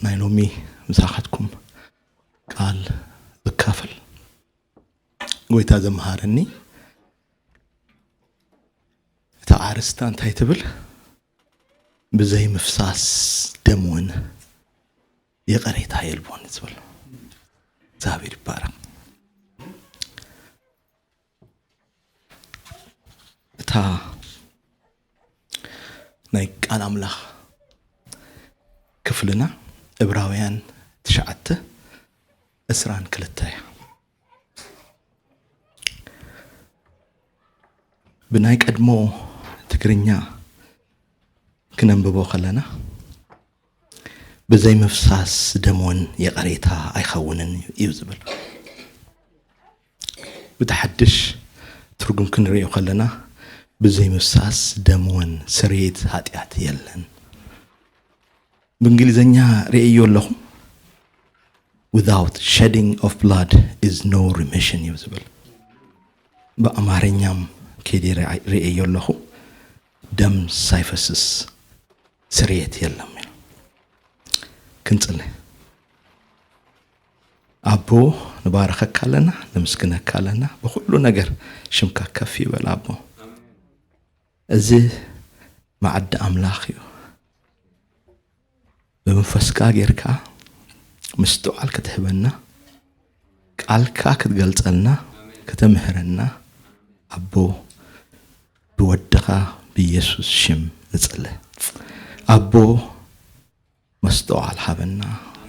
ናይ ሎሚ ምሳኻትኩም ቃል ዝካፈል ጎይታ ዘምሃረኒ፣ እታ ኣርስታ እንታይ ትብል? ብዘይ ምፍሳስ ደም እውን ይቕሬታ የልቦን ዝብል። እግዚኣብሔር ይባረክ። እታ ናይ ቃል ኣምላኽ ክፍልና ዕብራውያን ትሽዓተ ዕስራን ክልተ እያ። ብናይ ቀድሞ ትግርኛ ክነንብቦ ከለና፣ ብዘይ ምፍሳስ ደም እውን ይቕሬታ ኣይኸውንን እዩ ዝብል። ብቲ ሓድሽ ትርጉም ክንሪኦ ከለና፣ ብዘይ ምፍሳስ ደም እውን ስርየት ኃጢአት የለን። ብእንግሊዝኛ ርእዮ ኣለኹ፣ without shedding of blood is no remission እዩ ዝብል። ብኣማርኛም ከይደ ርእዮ ኣለኹ፣ ደም ሳይፈስስ ስርየት የለም። ክንጽሊ። ኣቦ፣ ንባረኸካ ኣለና፣ ንምስግነካ ኣለና። ብኹሉ ነገር ሽምካ ከፍ ይበል ኣቦ። እዚ መዓዲ ኣምላኽ እዩ። ብመንፈስካ ጌርካ ምስትውዓል ክትህበና፣ ቃልካ ክትገልጸልና፣ ከተምህረና ኣቦ፣ ብወድኻ ብኢየሱስ ሽም ንጽሊ። ኣቦ፣ መስተውዓል ሃበና።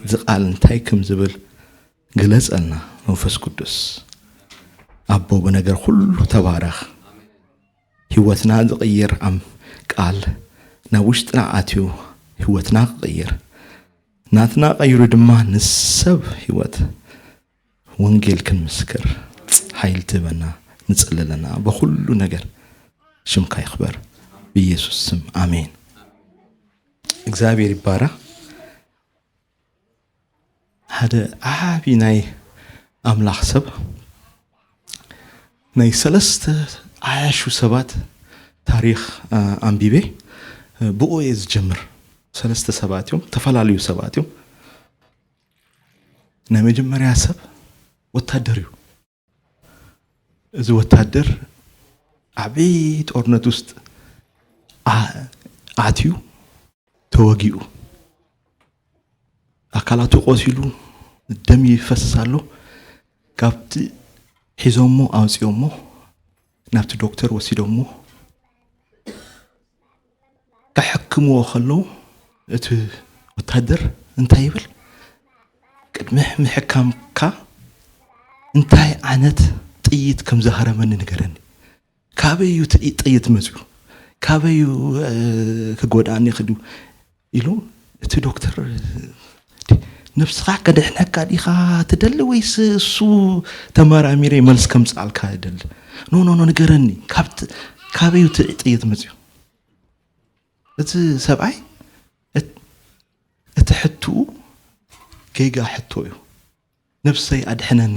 እዚ ቃል እንታይ ከም ዝብል ግለጸልና መንፈስ ቅዱስ። ኣቦ፣ ብነገር ኩሉ ተባረኽ። ህይወትና ዝቕይር ኣም-፣ ቃል ናብ ውሽጥና ኣትዩ ህይወትና ክቕይር፣ ናትና ቀይሩ ድማ ንሰብ ህይወት ወንጌል ክንምስክር ሓይል ትህበና ንጽሊ ኣለና። ብኹሉ ነገር ሽምካ ይኽበር፣ ብኢየሱስ ስም ኣሜን። እግዚኣብሔር ይባረኽ። ሓደ ዓቢ ናይ ኣምላኽ ሰብ፣ ናይ ሰለስተ ዓያሹ ሰባት ታሪኽ፣ አ፣ ኣንቢበ፣ አ፣ ብኡ እየ ዝጀምር። ሰለስተ ሰባት እዮም፣ ተፈላለዩ ሰባት እዮም። ናይ መጀመርያ ሰብ ወታደር እዩ። እዚ ወታደር ዓቢ ጦርነት ውስጥ ኣ-፣ ኣትዩ ተወጊኡ፣ ኣካላቱ ቆሲሉ፣ ደም ይፈስስ ኣሎ። ካብቲ ሒዞሞ ኣውጺኦሞ፣ ናብቲ ዶክተር ወሲዶሞ፣ ከሕክምዎ ከለዉ፣ እቲ ወታደር እንታይ ይብል? "ቅድሚ ምሕካምካ እንታይ ዓይነት ጥይት ከም ዝሃረመኒ ንገረኒ። ካበይ እዩ እቲ ጥይት መጺኡ? ካበይ እዩ፣ እ፣ ክጎድኣኒ ይኽእል እዩ?" ኢሉ እቲ ዶክተር፣ "ነብስኻ ከድሕነካ ዲኻ ትደሊ ወይስ እሱ ተመራሚረ መልስ ከምጽኣልካ ይደሊ?" "ኖ፣ ኖ፣ ኖ፣ ንገረኒ፣ ካብቲ፣ ካበይ እቲ ጥይት መጺኡ?" እቲ ሰብኣይ እት-፣ እቲ ሕትኡ ጌጋ ሕቶ እዩ። "ነብሰይ ኣድሕነኒ፣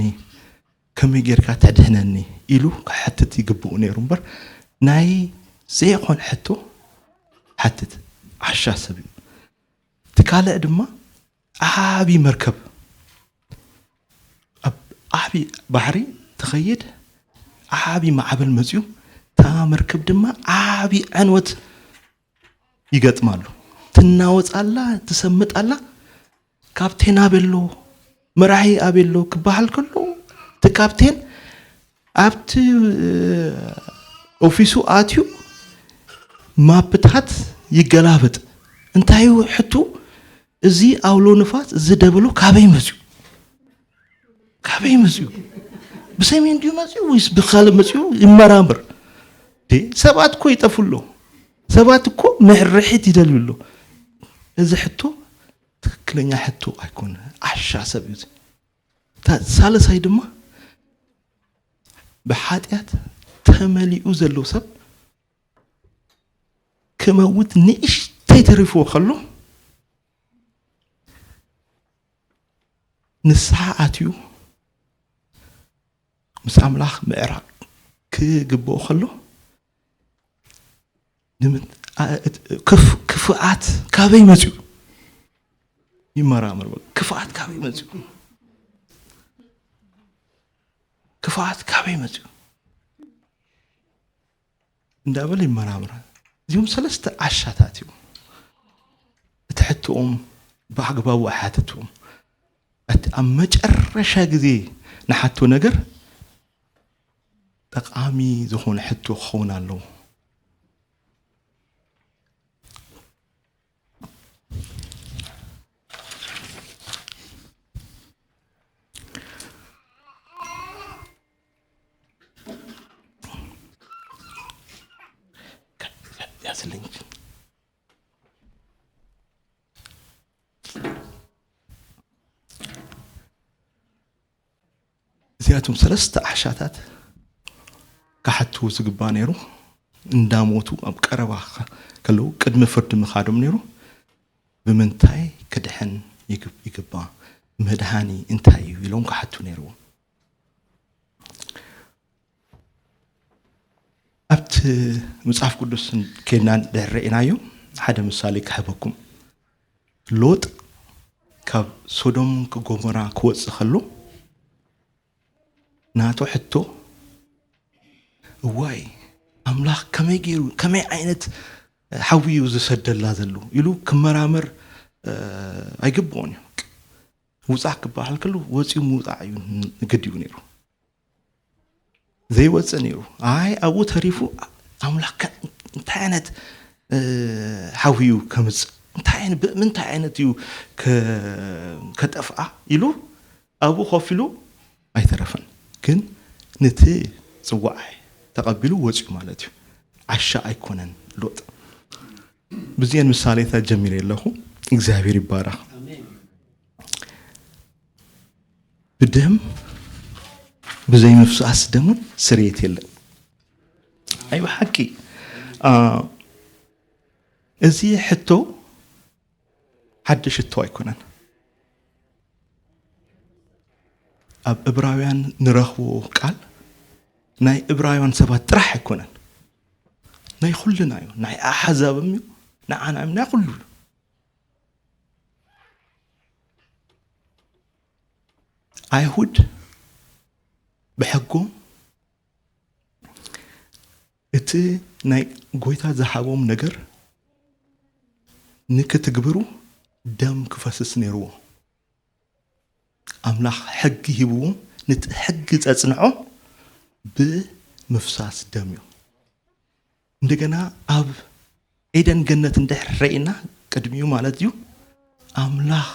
ከመይ ጌርካ ተድሕነኒ?" ኢሉ ክሕትት ይግብኡ ነይሩ እምበር፣ ናይ ዘይኾን ሕቶ ሓትት። ዓሻ ሰብ እዩ። እቲ ካልእ ድማ ዓቢ መርከብ ኣብ ዓቢ ባሕሪ ትኸይድ፣ ዓቢ ማዕበል መጺኡ፣ እታ መርከብ ድማ ዓቢ ዕንወት ይገጥማሉ። ትናወጽ ኣላ፣ ትሰምጥ ኣላ። ካፕቴን ኣበሎ፣ መራሒ ኣበሎ ክበሃል ከሎ፣ እቲ ካፕቴን ኣብቲ፣ እ፣ ኦፊሱ ኣትዩ ማፕታት ይገላበጥ። እንታይ እዩ ሕቱ? "እዚ ኣውሎ ንፋስ፣ እዚ ደበሎ ካበይ መጽዩ? ካበይ መጽዩ? ብሰሜን ድዩ መጽዩ ወይስ ብኻልእ መጽዩ?" ይመራመር። ዴ፣ ሰባት እኮ ይጠፉ ኣሎ። ሰባት እኮ ምሕርሒት ይደልዩ ኣሎ። እዚ ሕቶ ትክክለኛ ሕቶ ኣይኮነ። ዓሻ ሰብ እዩ እዚ። እታ ሳልሳይ ድማ ብሓጢኣት ተመሊኡ ዘሎ ሰብ ክመውት ንእሽተይ ተሪፍዎ ከሎ ንስሓ ኣትዩ ምስ ኣምላኽ ምዕራቕ ክግብኦ ከሎ፣ ንምንት-፣ ኣ-፣ እት-፣ ክፍ-፣ ክፍኣት ካበይ መጽዩ? ይመራመር። በቃ ክፍኣት ካበይ መፅኡ? ክፍኣት ካበይ መፅኡ? እንዳበለ ይመራመር። እዚኦም ሰለስተ ዓሻታት እዮም። እቲ ሕቶኦም ብኣግባቡ ኣይሓተትዎም። እቲ ኣብ መጨረሻ ግዜ ንሓቶ ነገር ጠቓሚ ዝኾነ ሕቶ ክኸውን ኣለዎ። ያዝልኝ። እዚኣቶም ሰለስተ ዓሻታት ክሓቱ ዝግባእ ነይሩ። እንዳሞቱ ኣብ ቀረባ ከ-፣ ከለዉ ቅድሚ ፍርዲ ምኻዶም ነይሩ። ብምንታይ ክድሕን ይግብ-፣ ይግባእ? መድሃኒ እንታይ እዩ? ኢሎም ክሓቱ ነይርዎም። ኣብቲ መጽሓፍ ቅዱስ ከይድና ድሕሪ ርኢናዮ፣ ሓደ ምሳሌ ክህበኩም። ሎጥ ካብ ሶዶም ጎሞራ ክወጽእ ከሎ፣ ናቱ ሕቶ፣ "እዋይ፣ ኣምላኽ ከመይ ገይሩ፣ ከመይ ዓይነት ሓዊ እዩ ዝሰደላ ዘሎ?" ኢሉ ክመራመር፣ እ፣ ኣይግብኦን እዩ። ውጻእ ክበሃል ከሎ፣ ወጺኡ ምውጻእ እዩ ግድ እዩ ነይሩ። ዘይወጽእ ነይሩ። ኣይ፣ ኣብኡ ተሪፉ፣ ኣምላኽ ከ-፣ እንታይ ዓይነት፣ እ፣ ሓዊ እዩ ከምጽእ? እንታይ ዓይነት፣ ብምንታይ ዓይነት እዩ ከ-፣ ከጠፍኣ? ኢሉ ኣብኡ ኮፍ ኢሉ ኣይተረፈን። ግን ነቲ ጽዋዕ ተቐቢሉ ወጺኡ ማለት እዩ። ዓሻ ኣይኮነን ሎጥ። ብዚአን ምሳሌታት ጀሚረ ኣለኹ። እግዚኣብሔር ይባረኽ። ብደም፣ ብዘይ ምፍሳስ ደምን ስርየት የለን። ኣይ ብሓቂ፣ አ፣ እዚ ሕቶ ሓድሽ ሕቶ ኣይኮነን። ኣብ እብራውያን ንረኽቦ ቃል ናይ እብራውያን ሰባት ጥራሕ ኣይኮነን። ናይ ኩልና እዩ። ናይ ኣሕዛብም እዩ፣ ንዓና እዩ፣ ናይ ኩሉ እዩ። ኣይሁድ ብሕጎም እቲ ናይ ጎይታ ዝሃቦም ነገር ንክትግብሩ ደም ክፈስስ ነይርዎ። ኣምላኽ ሕጊ ሂብዎም፣ ነቲ ሕጊ ዘጽንዖ ብምፍሳስ ደም እዩ። እንደገና ኣብ ኤደን ገነት እንድሕር ረኢና፣ ቅድሚኡ ማለት እዩ፣ ኣምላኽ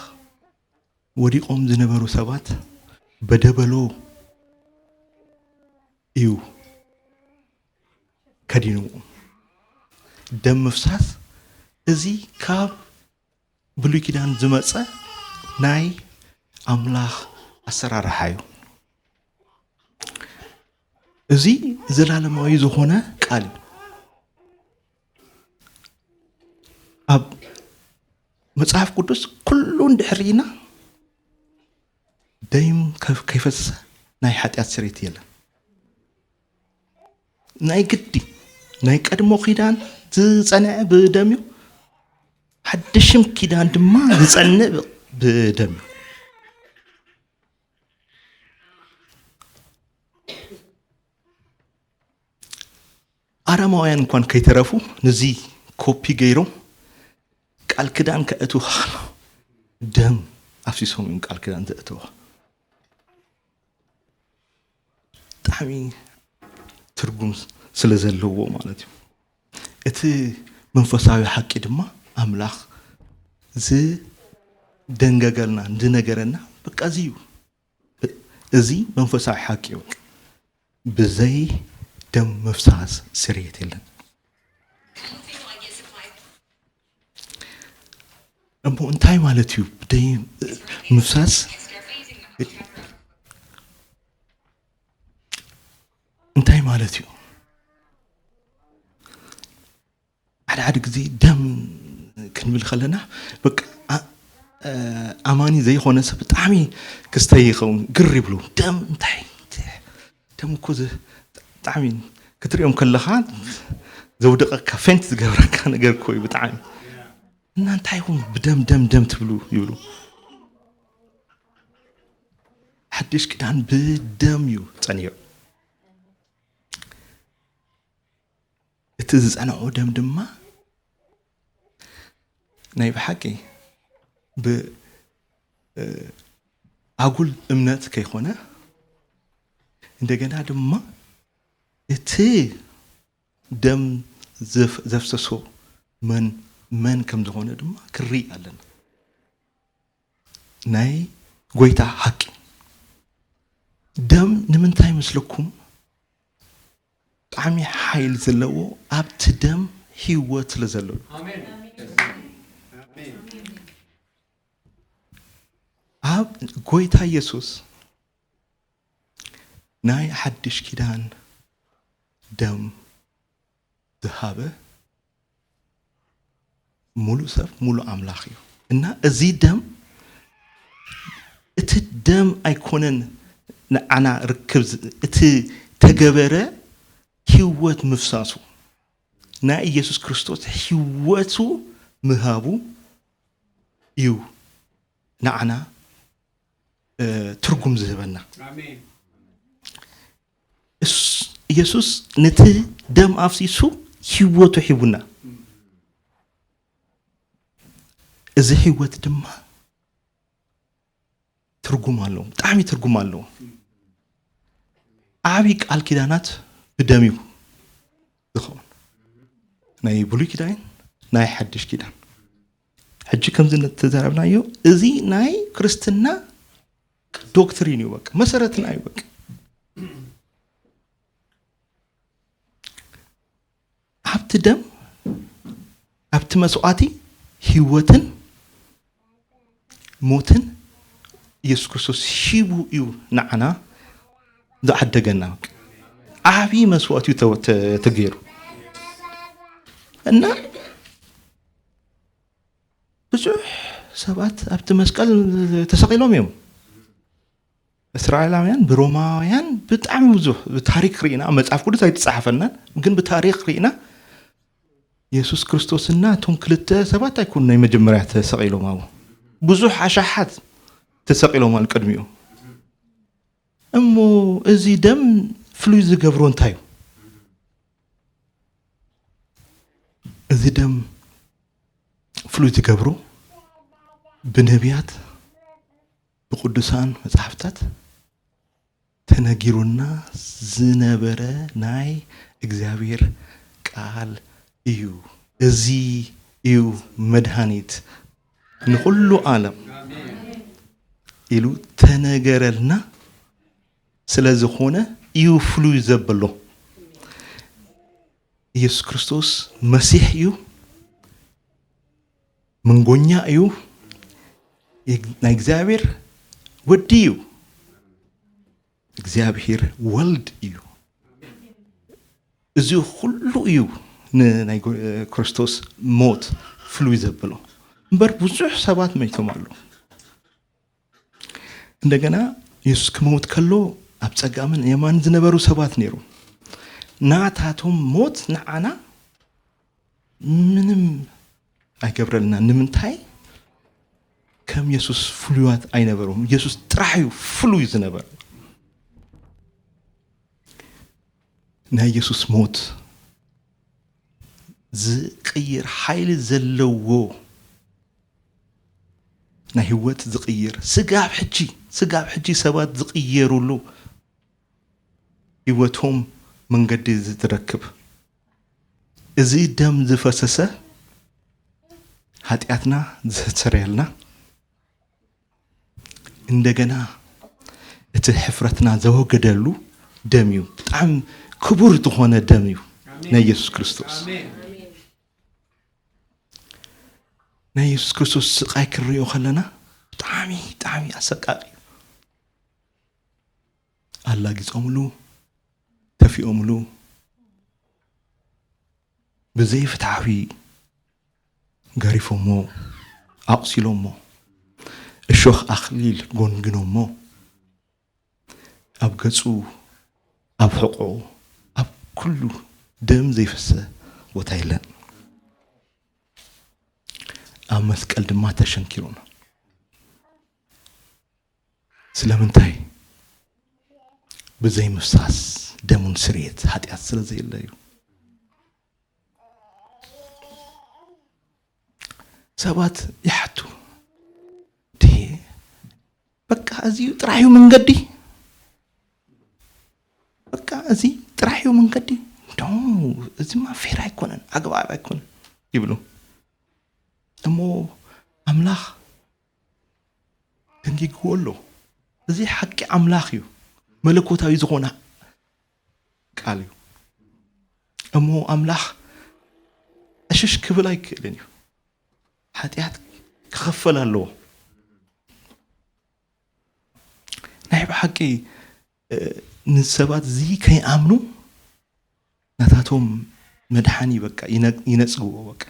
ወዲቖም ዝነበሩ ሰባት በደበሎ እዩ ከዲንዎም። ደም ምፍሳስ እዚ ካብ ብሉይ ኪዳን ዝመጸ ናይ ኣምላኽ ኣሰራርሓ እዩ። እዚ ዘላለማዊ ዝኾነ ቃል እዩ። ኣብ መጽሓፍ ቅዱስ ኩሉ እንድሕር ርኢና ደም ከፍ-፣ ከይፈሰሰ ናይ ሓጢኣት ስርየት የለን። ናይ ግዲ ናይ ቀድሞ ኪዳን ዝጸንዐ ብደም እዩ። ሓድሽም ኪዳን ድማ ዝጸንዕ ብደም እዩ። ኣረማውያን እንኳን ከይተረፉ ነዚ ኮፒ ገይሮም ቃል ኪዳን ከእትዉ ከሎ ደም ኣፍሲሶም እዮም ቃል ኪዳን ዘእተዉ። ብጣዕሚ ትርጉም ስለ ዘለዎ ማለት እዩ። እቲ መንፈሳዊ ሓቂ ድማ ኣምላኽ ዝደንገገልና፣ ዝነገረና፣ በቃ እዚ እዩ። እዚ መንፈሳዊ ሓቂ እዩ። ብዘይ ደም ምፍሳስ ስርየት የለን። እሞ እንታይ ማለት እዩ ብደም ምፍሳስ? እንታይ ማለት እዩ? ሓደ ሓደ ግዜ ደም ክንብል ከለና፣ በቃ፣ ኣ-፣ እ፣ ኣማኒ ዘይኮነ ሰብ ብጣዕሚ ክስተይ ይኸውን፣ ግር ይብሉ። ደም እንታይ? ደም እኮ ዝ-፣ ብጣዕሚ ክትሪኦም ከለኻ ዘውድቐካ፣ ፌንት ዝገብረካ ነገር እኮ እዩ ብጣዕሚ። እና እንታይ ይኹን ብደም፣ ደም፣ ደም ትብሉ ይብሉ። ሓድሽ ኪዳን ብደም እዩ ጸኒዑ። እቲ ዝጸንዖ ደም ድማ ናይ ብሓቂ ብ-፣ እ፣ ኣጉል እምነት ከይኮነ፣ እንደገና ድማ እቲ ደም ዘፍ-፣ ዘፍሰሶ መን፣ መን ከም ዝኾነ ድማ ክርኢ ኣለና። ናይ ጎይታ ሓቂ ደም ንምንታይ መስለኩም? ብጣዕሚ ሓይሊ ዘለዎ ኣብቲ ደም ህይወት ስለ ዘሎ እዩ። ኣብ ጎይታ ኢየሱስ ናይ ሓድሽ ኪዳን ደም ዝሃበ ሙሉእ ሰብ ሙሉእ ኣምላኽ እዩ። እና እዚ ደም፣ እቲ ደም ኣይኮነን ንዓና ርክብ ዝ-፣ እቲ ተገበረ ህይወት ምፍሳሱ፣ ናይ ኢየሱስ ክርስቶስ ህይወቱ ምሃቡ እዩ ንዓና፣ እ፣ ትርጉም ዝህበና። ኣሜን። እስ-፣ ኢየሱስ ነቲ ደም ኣፍሲሱ ህይወቱ ሂቡና። እዚ ህይወት ድማ ትርጉም ኣለዎ፣ ብጣዕሚ ትርጉም ኣለዎ። ዓቢ ቃል ኪዳናት ብደም እዩ ዝኸውን። ናይ ብሉይ ኪዳን፣ ናይ ሓድሽ ኪዳን። ሕጂ ከምዚ እተዛረብናዮ፣ እዚ ናይ ክርስትና ዶክትሪን እዩ፣ በቃ መሰረትና እዩ። በቃ ኣብቲ ደም፣ ኣብቲ መስዋዕቲ ህይወትን ሞትን ኢየሱስ ክርስቶስ ሂቡ እዩ ንዓና ዝዓደገና። በቃ ዓቢ መስዋዕት እዩ ተወ-፣ ተ-፣ ተገይሩ። እና ብዙሕ ሰባት ኣብቲ መስቀል ተሰቒሎም እዮም። እስራኤላውያን ብሮማውያን ብጣዕሚ ብዙሕ፣ ብታሪክ ርኢና፣ መጽሓፍ ቅዱስ ኣይተጻሓፈናን፣ ግን ብታሪክ ርኢና የሱስ ክርስቶስና እቶም ክልተ ሰባት ኣይኮኑ ናይ መጀመርያ ተሰቒሎም ኣብኡ። ብዙሕ ኣሽሓት ተሰቒሎም ኣብ ቅድሚኡ። እሞ እዚ ደም ፍሉይ ዝገብሮ እንታይ እዩ? እዚ ደም ፍሉይ ዝገብሮ ብነቢያት፣ ብቅዱሳን መጽሓፍታት ተነጊሩና ዝነበረ ናይ እግዚኣብሔር ቃል እዩ። እዚ እዩ መድሃኒት ንኹሉ ዓለም ኢሉ ተነገረልና። ስለ ዝኾነ እዩ ፍሉይ ዘበሎ። ኢየሱስ ክርስቶስ መሲሕ እዩ፣ መንጎኛ እዩ፣ ናይ እግዚኣብሔር ወዲ እዩ፣ እግዚኣብሔር ወልድ እዩ። እዚ ኩሉ እዩ ንናይ ጎ-፣ ክርስቶስ ሞት ፍሉይ ዘብሎ። እምበር ብዙሕ ሰባት መይቶም ኣለዉ። እንደገና የሱስ ክመውት ከሎ ኣብ ጸጋምን የማን ዝነበሩ ሰባት ነይሩ። ናታቶም ሞት ንዓና ምንም ኣይገብረልና። ንምንታይ? ከም የሱስ ፍሉያት ኣይነበሩም። የሱስ ጥራሕ እዩ ፍሉይ ዝነበረ። ናይ የሱስ ሞት ዝቕይር ሓይሊ ዘለዎ፣ ናይ ህይወት ዝቕይር፣ ስጋብ ሕጂ፣ ስጋብ ሕጂ ሰባት ዝቕየሩሉ፣ ህይወቶም መንገዲ ዝረክብ፣ እዚ ደም ዝፈሰሰ ሓጢኣትና ዘስተሰርየልና፣ እንደገና እቲ ሕፍረትና ዘወገደሉ ደም እዩ። ብጣዕሚ ክቡር ዝኾነ ደም እዩ ናይ የሱስ ክርስቶስ። ኣሜን። ናይ የሱስ ክርስቶስ ስቓይ ክንሪኦ ከለና ብጣዕሚ፣ ብጣዕሚ ኣሰቃቂ እዩ። ኣላጊጾምሉ፣ ተፊኦምሉ፣ ብዘይፍትሓዊ ገሪፎሞ፣ ኣቑሲሎሞ፣ እሾኽ ኣኽሊል ጎንግኖሞ፣ ኣብ ገጹ፣ ኣብ ሕቖ፣ ኣብ ኩሉ ደም ዘይፈሰ ቦታ የለን። ኣብ መስቀል ድማ ተሸንኪሩና። ስለምንታይ? ብዘይ ምፍሳስ ደሙን ስርየት ሓጢኣት ስለ ዘየለ እዩ። ሰባት ይሓቱ፣ "ድየ በቃ እዚ ጥራሕ እዩ መንገዲ? በቃ እዚ ጥራሕ እዩ መንገዲ? ዶ እዚማ ፌር ኣይኮነን፣ ኣግባብ ኣይኮነን" ይብሉ። እሞ ኣምላኽ ደንጊግዎ ኣሎ። እዚ ሓቂ ኣምላኽ እዩ፣ መለኮታዊ ዝኾነ ቃል እዩ። እሞ ኣምላኽ ዕሽሽ ክብል ኣይክእልን እዩ። ሓጢኣት ክኸፈል ኣለዎ። ናይ ብሓቂ፣ እ፣ ንሰባት እዚ ከይኣምኑ ናታቶም መድሓኒ በቃ ይነ-፣ ይነጽግዎ በቃ።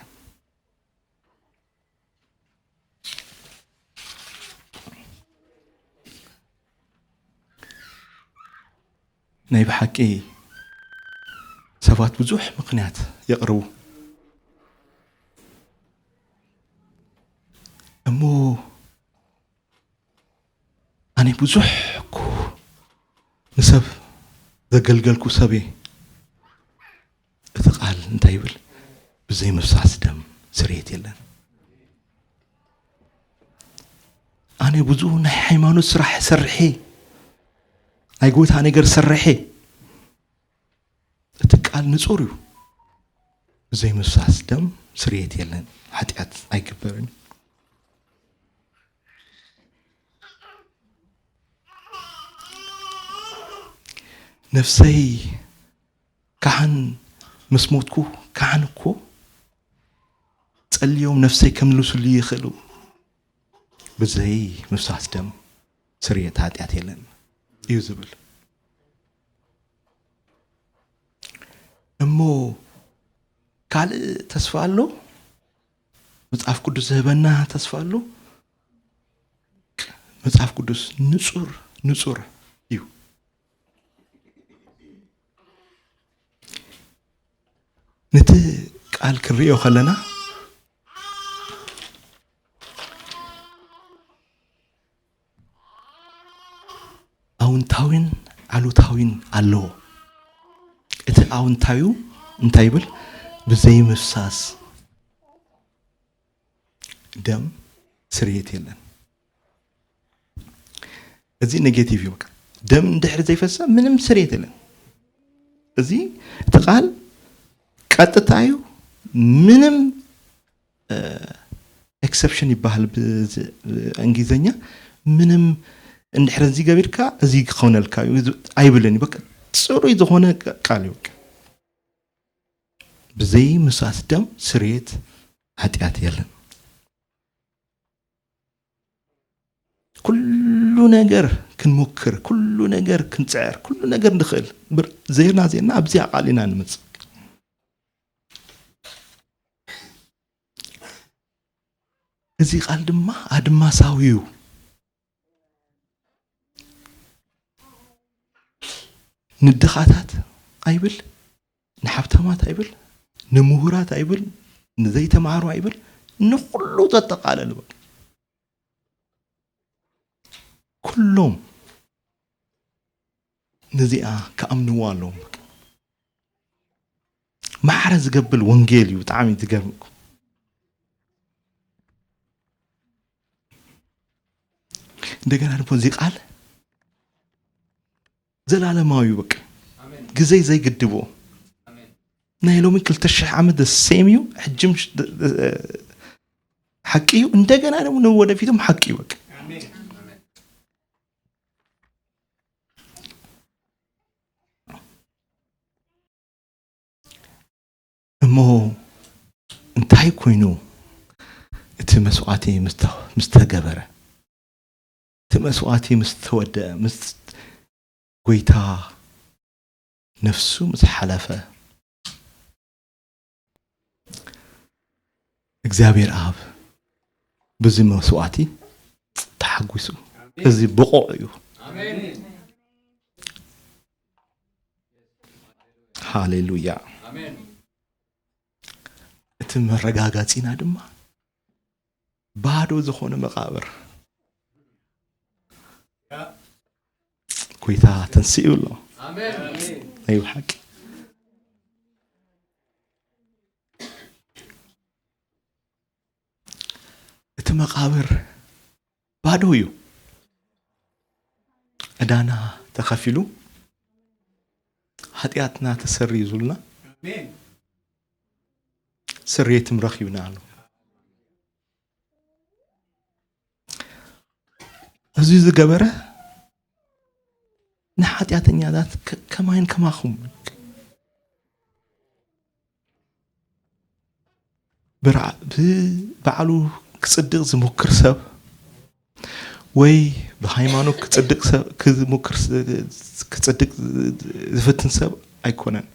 ናይ ብሓቂ ሰባት ብዙሕ ምኽንያት የቕርቡ። እሞ ኣነ ብዙሕ እኮ ንሰብ ዘገልገልኩ ሰብ እየ። እቲ ቃል እንታይ ይብል? ብዘይ ምፍሳስ ደም ስርየት የለን። ኣነ ብዙ ናይ ሃይማኖት ስራሕ ሰርሐ፣ ናይ ጎይታ ነገር ሰርሐ። እቲ ቃል ንጹር እዩ። ብዘይ ምፍሳስ ደም ስርየት የለን፣ ሓጢኣት ኣይግበርን። ነፍሰይ፣ ካህን ምስ ሞትኩ፣ ካህን እኮ ጸልዮም ነፍሰይ ከምልሱሉ ይኽእሉ። ብዘይ ምፍሳስ ደም ስርየት ሓጢኣት የለን እዩ ዝብል። እሞ ካልእ ተስፋ ኣሎ? መጽሓፍ ቅዱስ ዝህበና ተስፋ ኣሎ? መጽሓፍ ቅዱስ ንጹር፣ ንጹር እዩ። ነቲ ቃል ክንርእዮ ከለና ኣውንታዊን ኣሉታዊን ኣለዎ። እቲ ኣውንታዊ እንታይ ይብል? ብዘይ ምፍሳስ ደም ስርየት የለን። እዚ ኔጌቲቭ እዩ። በቃ ደም እንድሕር ዘይፈሰ ምንም ስርየት የለን። እዚ እቲ ቃል ቀጥታ እዩ። ምንም፣ እ፣ ኤክሰፕሽን ይበሃል ብዚ-፣ እንግሊዝኛ። ምንም እንድሕር እዚ ገቢርካ እዚ ክኾነልካ እዩ ኣይብልን እዩ። በቃ ጽሩይ ዝኾነ ቃል እዩ። በቃ ብዘይ ምፍሳስ ደም ስርየት ሓጢኣት የለን። ኩሉ ነገር ክንሞክር፣ ኩሉ ነገር ክንጽዕር፣ ኩሉ ነገር ንኽእል። ብር-፣ ዜርና ዜርና ኣብዚኣ ቃል ኢና ንመጽእ። እዚ ቃል ድማ ኣድማሳዊ እዩ። ንድኻታት ኣይብል፣ ንሓብታማት ኣይብል፣ ንምሁራት ኣይብል፣ ንዘይተማሃሩ ኣይብል፣ ንኹሉ ዘጠቓለሉ በቃ። ኩሎም ነዚኣ ክኣምንዎ ኣለዎም። ማዕረ ዝገብር ወንጌል እዩ። ብጣዕሚ ዝገርም እኮ። እንደገና ደግሞ እዚ ቃል ዘላለማዊ እዩ። በቃ ግዜ ዘይግድቦ። ናይ ሎሚ ክልተ ሽሕ ዓመት ሴም እዩ። ሕጅም ሽ-፣ ሓቂ እዩ። እንደገና ደግሞ ንወደፊትም ሓቂ እዩ። በቃ እሞ እንታይ ኮይኑ እቲ መስዋዕቲ ምስ ተ-፣ ምስ ተገበረ? እቲ መስዋዕቲ ምስ ተወደአ፣ ምስ ጎይታ ነፍሱ ምስ ሓለፈ፣ እግዚኣብሔር ኣብ በዚ መስዋዕቲ ተሓጒሱ። እዚ ብቑዕ እዩ። ሃሌሉያ። እቲ መረጋጋጺና ድማ ባዶ ዝኾነ መቓብር። ጎይታ ተንሲኡ ኣሎ። ኣሜን። ናይ ብሓቂ እቲ መቓብር ባዶ እዩ። ዕዳና ተኸፊሉ፣ ሓጢኣትና ተሰሪዙልና፣ ኣሜን። ስርየትም ረኺብና ኣሎ። እዚ ዝገበረ ንሓጢኣተኛታት ከ-፣ ከማይን ከማኹም ብርዓ-፣ ብባዕሉ ክጽድቕ ዝሙክር ሰብ ወይ ብሃይማኖት ክጽድቕ ሰብ፣ ክሙክር ስ-፣ ክጽድቕ ዝፍትን ሰብ ኣይኮነን።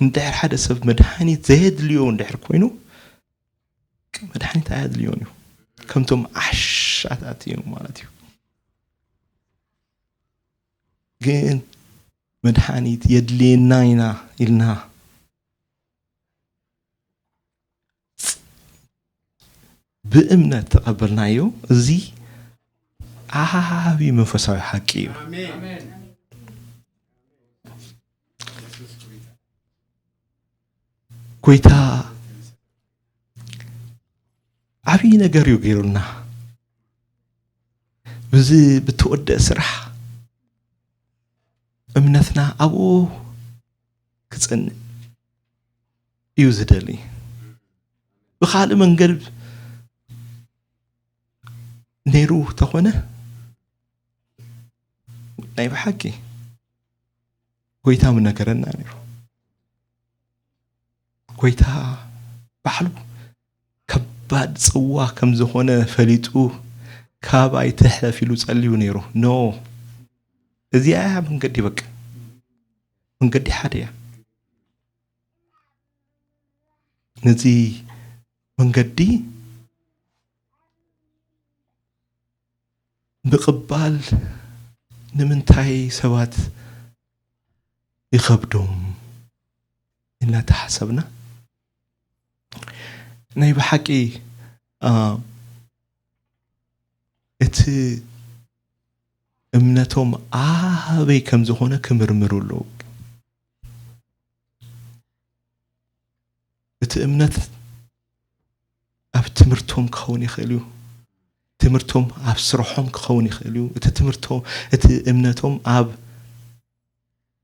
እንድሕር ሓደ ሰብ መድሓኒት ዘየድልዮ እንድሕር ኮይኑ፣ መድሓኒት ኣየድልዮን እዩ። ከምቶም ዓሻታት እዮም ማለት እዩ። ግን መድሓኒት የድልየና ኢና ኢልና ብእምነት ተቐበልናዮ። እዚ ዓቢ መንፈሳዊ ሓቂ እዩ። ኣሜን። ጎይታ ዓቢ ነገር እዩ ገይሩልና። ብዚ ብተወደአ ስራሕ እምነትና ኣብኡ ክጸንዕ እዩ ዝደሊ። ብኻልእ መንገድ ነይሩ ተኾነ፣ ናይ ብሓቂ ጎይታ ምነገረና ነይሩ። ጎይታ ባዕሉ ከባድ ጽዋ ከም ዝኾነ ፈሊጡ፣ "ካባይ ትሕለፍ" ኢሉ ጸልዩ ነይሩ። ኖ፣ እዚኣ እያ መንገዲ፣ በቃ መንገዲ ሓደ እያ። ነዚ መንገዲ ምቕባል ንምንታይ ሰባት ይኸብዶም ኢልና ተሓሰብና፣ ናይ ብሓቂ፣ አ፣ እቲ እምነቶም ኣበይ ከም ዝኾነ ክምርምሩ ኣለዉ። እቲ እምነት ኣብ ትምህርቶም ክኸውን ይኽእል እዩ። ትምህርቶም ኣብ ስርሖም ክኸውን ይኽእል እዩ። እቲ ትምህርቶም፣ እቲ እምነቶም ኣብ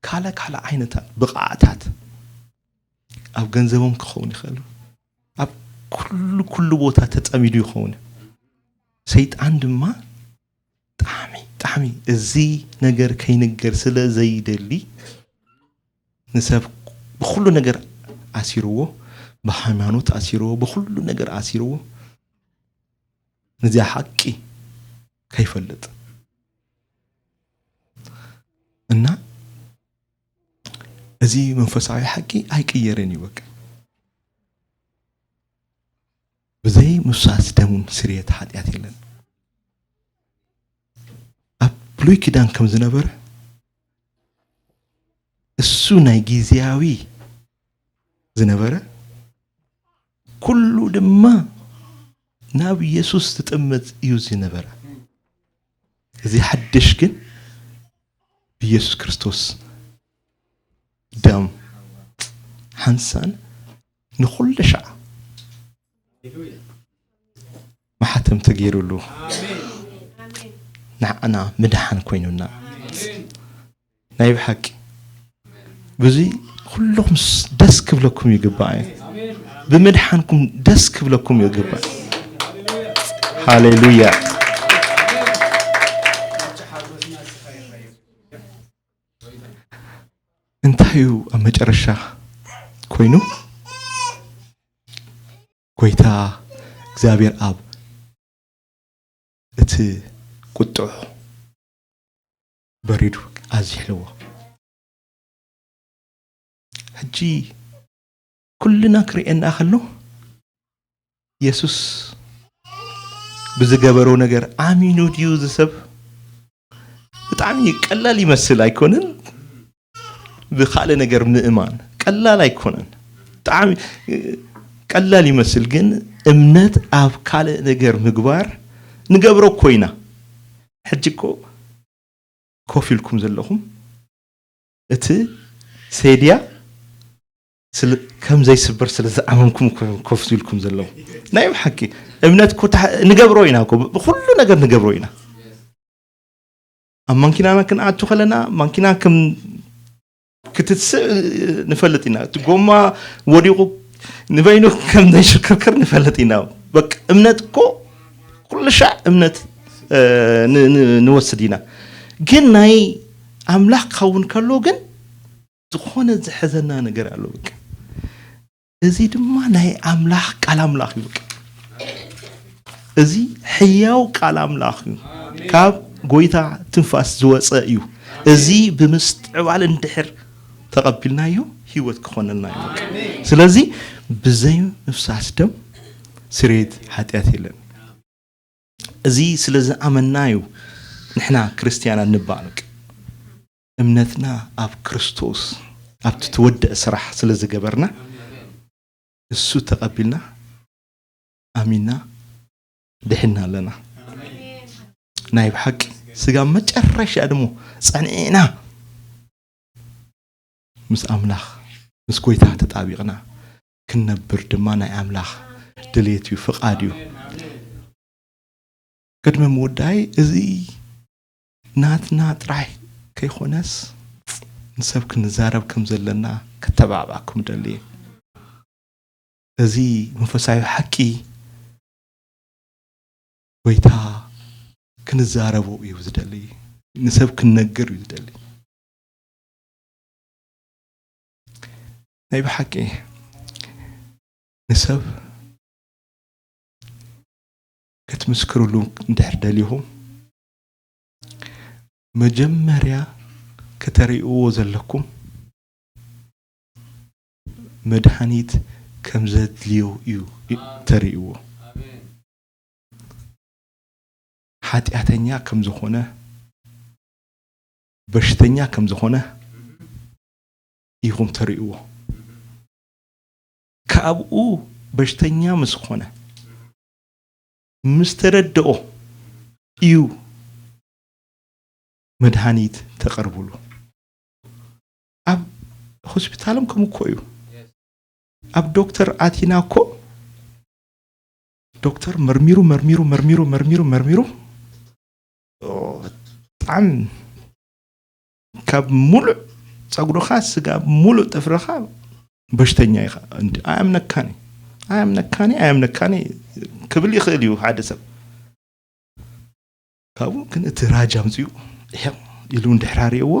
ካልእ ካልእ ዓይነታት ብቕዓታት፣ ኣብ ገንዘቦም ክኸውን ይኽእል እዩ። ኣብ ኩሉ፣ ኩሉ ቦታ ተጸሚዱ ይኸውን። ሰይጣን ድማ ጣዕሚ፣ ጣዕሚ እዚ ነገር ከይንገር ስለ ዘይደሊ፣ ንሰብ ብኹሉ ነገር ኣሲርዎ፣ ብሃይማኖት ኣሲርዎ፣ ብኹሉ ነገር ኣሲርዎ፣ ነዚኣ ሓቂ ከይፈልጥ። እና እዚ መንፈሳዊ ሓቂ ኣይቅየርን እዩ፣ በቃ። ብዘይ ምፍሳስ ደሙን ስርየት ሓጢኣት የለን። ኣብ ብሉይ ኪዳን ከም ዝነበረ፣ እሱ ናይ ግዝያዊ ዝነበረ፣ ኩሉ ድማ ናብ ኢየሱስ ዝጥምት እዩ ዝነበረ። እዚ ሓድሽ ግን ብኢየሱስ ክርስቶስ ደም ሓንሳን ንኹሉ ሻዕ ማሕተም ተገይሩሉ፣ ንዓና ምድሓን ኮይኑና። ናይ ብሓቂ ብዙይ ኩልኹም ስ-፣ ደስ ክብለኩም ይግባእ እዩ። ብምድሓንኩም ደስ ክብለኩም ይግባእ። ሃሌሉያ። እንታይ እዩ ኣብ መጨረሻ ኮይኑ? ጎይታ እግዚኣብሔር ኣብ እቲ ቁጥዑ በሪዱ ኣዝሒልዎ። ሕጂ ኩልና ክርእየና ከሎ፣ የሱስ ብዝገበሮ ነገር ኣሚኑ ድዩ እዚ ሰብ? ብጣዕሚ ቀላል ይመስል ኣይኮነን? ብኻልእ ነገር ምእማን ቀላል ኣይኮነን። ብጣዕሚ ቀላል ይመስል፣ ግን እምነት ኣብ ካልእ ነገር ምግባር ንገብሮ እኮ ኢና። ሕጂ እኮ ኮፍ ኢልኩም ዘለኹም እቲ ሴድያ ስለ ከም ዘይስበር ስለ ዝኣመንኩም እኮ እዮም ኮፍ ኢልኩም ዘለኹም። ናይ ብሓቂ እምነት እኮ ተሓ- ንገብሮ ኢና እኮ፣ ብኩሉ ነገር ንገብሮ ኢና። ኣብ ማንኪናና ክንኣቱ ከለና ማንኪና ከም ክትስእ ንፈልጥ ኢና። እቲ ጎማ ወዲቑ ንበይኑ ከም ዘይሽክርከር ንፈልጥ ኢና። በቃ እምነት እኮ ኩሉ ሻዕ እምነት እ፣ ን- ን- ንወስድ ኢና። ግን ናይ ኣምላኽ ክኸውን ከሎ ግን ዝኾነ ዝሕዘና ነገር ኣሎ። በቃ እዚ ድማ ናይ ኣምላኽ ቃል ኣምላኽ እዩ። በቃ እዚ ሕያው ቃል ኣምላኽ እዩ። ካብ ጎይታ ትንፋስ ዝወፀ እዩ። እዚ ብምስትዕባል እንድሕር ተቐቢልናዮ ህይወት ክኾነልና እዩ። በቃ ስለዚ ብዘይ ምፍሳስ ደም ስርየት ሓጢኣት የለን። እዚ ስለ ዝኣመንና እዩ ንሕና ክርስትያናት ንበሃል። እምነትና ኣብ ክርስቶስ ኣብቲ ትወደእ ስራሕ ስለ ዝገበርና እሱ ተቐቢልና ኣሚንና ድሕና ኣለና። ናይ ብሓቂ ስጋ መጨረሻ ድሞ ጸኒዕና ምስ ኣምላኽ ምስ ጎይታ ተጣቢቕና ክንነብር ድማ ናይ ኣምላኽ ድሌት እዩ፣ ፍቓድ እዩ። ቅድሚ ምውዳይ እዚ ናትና ጥራይ ከይኮነስ ንሰብ ክንዛረብ ከም ዘለና ከተባብዓኩም ደሊ። እዚ መንፈሳዊ ሓቂ ጎይታ ክንዛረቦ እዩ ዝደሊ፣ ንሰብ ክንነግር እዩ ዝደሊ። ናይ ብሓቂ ንሰብ ክትምስክርሉ እንድሕር ደሊኹም መጀመርያ ከተርእይዎ ዘለኩም መድሃኒት ከም ዘድልዮ እዩ ተርእይዎ። ሓጢኣተኛ ከም ዝኾነ በሽተኛ ከም ዝኾነ ኢኹም ተርእይዎ። ካብኡ በሽተኛ ምስ ኾነ ምስ ተረድኦ እዩ መድሃኒት ተቐርብሉ። ኣብ ሆስፒታሎም ከም እኮ እዩ። ኣብ ዶክተር ኣቲና እኮ ዶክተር መርሚሩ መርሚሩ መርሚሩ መርሚሩ መርሚሩ ኦ፣ ብጣዕሚ ካብ ሙሉእ ፀጉርኻ ስጋ ሙሉእ ጥፍርኻ በሽተኛ ኢኻ። እንዲ ኣያምነካኒ ኣያምነካኒ ኣያምነካኒ ክብል ይኽእል እዩ ሓደ ሰብ። ካብኡ ግን እቲ ራጅ ኣምፅኡ ይሕም ኢሉ እንድሕር ኣርእየዎ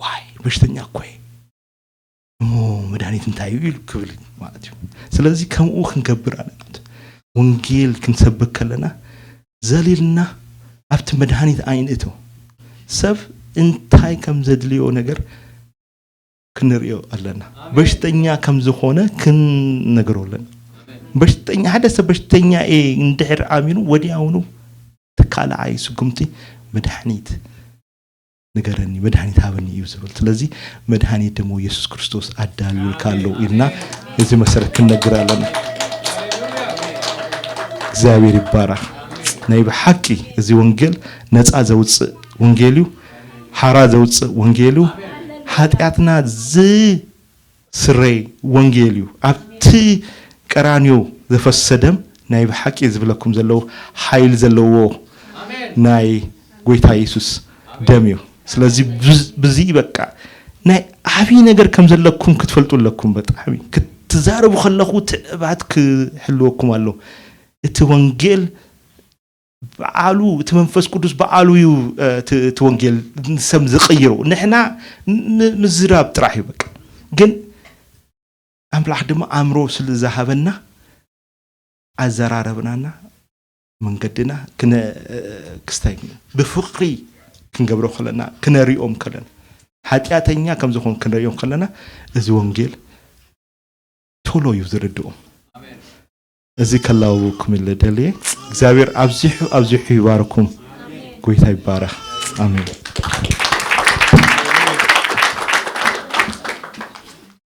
ዋይ በሽተኛ እኮ እየ እሞ መድሃኒት እንታይ እዩ ኢሉ ክብል ማለት እዩ። ስለዚ ከምኡ ክንገብር ኣለና። ወንጌል ክንሰብክ ከለና ዘሊልና ኣብቲ መድሃኒት ኣይንእቶ። ሰብ እንታይ ከም ዘድልዮ ነገር ክንርእዮ ኣለና። በሽተኛ ከም ዝኾነ ክንነግሮ ኣለና። በሽተኛ ሓደ ሰብ በሽተኛ እየ እንድሕር ኣሚኑ ወዲያውኑ ተካልዓይ ስጉምቲ መድሃኒት ንገረኒ መድሃኒት ሃበኒ እዩ ዝብል። ስለዚ መድሃኒት ደሞ ኢየሱስ ክርስቶስ ኣዳልዩልካ ኣሎ ኢልና እዚ መሰረት ክንነግር ኣለና። እግዚኣብሔር ይባረኽ። ናይ ብሓቂ እዚ ወንጌል ነፃ ዘውፅእ ወንጌል እዩ። ሓራ ዘውፅእ ወንጌል እዩ። ሓጢኣትና ዝስረይ ወንጌል እዩ። ኣብቲ ቀራንዮ ዘፈሰሰ ደም ናይ ብሓቂ ዝብለኩም ዘለዉ ሓይል ዘለዎ ናይ ጎይታ ኢየሱስ ደም እዩ። ስለዚ ብዝ- ብዚ በቃ ናይ ዓብዪ ነገር ከም ዘለኩም ክትፈልጡ ኣለኩም። ብጣዕሚ ክትዛረቡ ከለኹ ትዕባት ክህልወኩም ኣሎ። እቲ ወንጌል በዓሉ እቲ መንፈስ ቅዱስ በዓሉ እዩ። እቲ ወንጌል ንሰብ ዝቕይሮ ንሕና ምዝራብ ጥራሕ እዩ በቃ። ግን ኣምላኽ ድማ ኣእምሮ ስለ ዝሃበና ኣዘራረብናና መንገድና ክስታይ ብፍቕሪ ክንገብሮ ከለና ክነሪኦም ከለና ሓጢኣተኛ ከም ዝኾን ክንሪኦም ከለና እዚ ወንጌል ቶሎ እዩ ዝርድኦም። እዚ ከላውኩም ኢለ ደልየ እግዚኣብሔር ኣብዚሑ ኣብዚሑ ይባርኩም። ጎይታ ይባረኽ። ኣሜን።